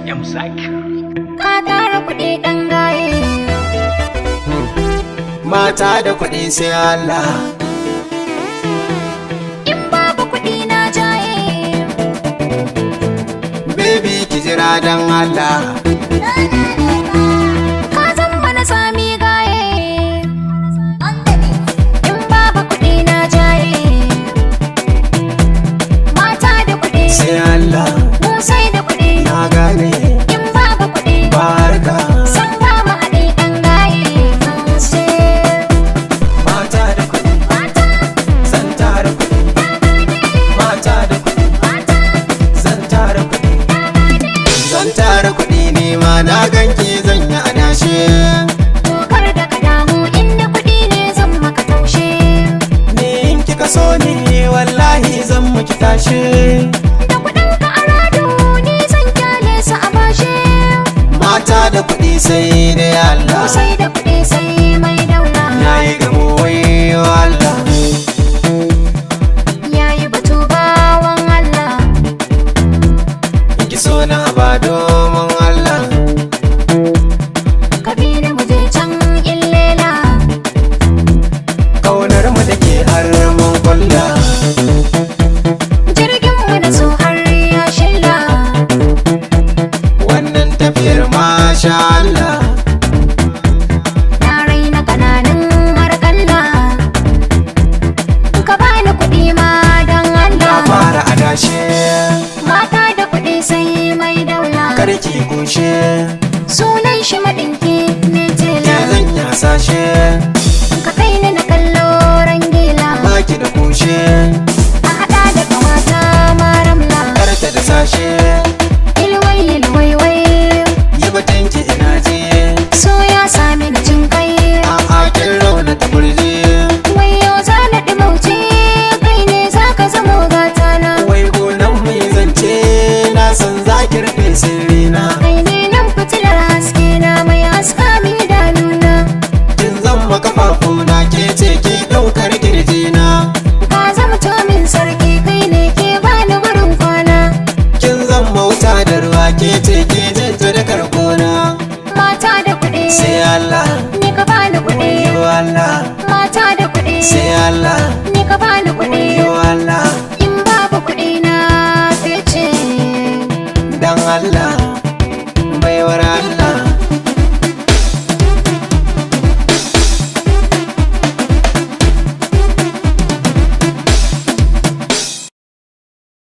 M Zakir. Ka tara kuɗi ɗan gaye. Mata da kuɗi sai Allah. In babu kuɗi na jaye. Baby, ki jira dan Allah. Ka zama na sami gaye. In babu kuɗi na jaye. Mata da kuɗi. Sai Allah. Mu sai da kuɗi. Na gane. In babu kuɗi. Barka. San ba mu haɗi ɗan gaye. Mata da kuɗi. Mata. Zan tara kuɗi. Mata da kuɗi. Mata. Zan tara kuɗi. Zan tara kuɗi ne ma na ganki zan yi adashe. To kar da ka damu, inda kuɗi ne zan maka taushe. Ni in kika so ni, wallahi zan miki tashe. Da kuɗin ka a rado, ni zan kyale su a bashe. Mata da kuɗi sai dai Allah. Sai da kuɗi sai mai daula. Na yi gamo, wayo Allah. Yayi batu bawan Allah. Ki so na ba domin Allah. Ka bi ni mu je can illela. Kaunar mu da ke har mun kulla. Jirgin mu da su har ya shilla. Wannan tafiyar masha Allah. Na raina kananan harƙalla. Ka bani kuɗi ma don Na Allah. fara adashe. Mata da kuɗi sai mai daula. Karki kushe. Sunan shi maɗinki mai Ke tela. zan yi hasashe. Ka kai ni na kallo rangila. Baki da kushe.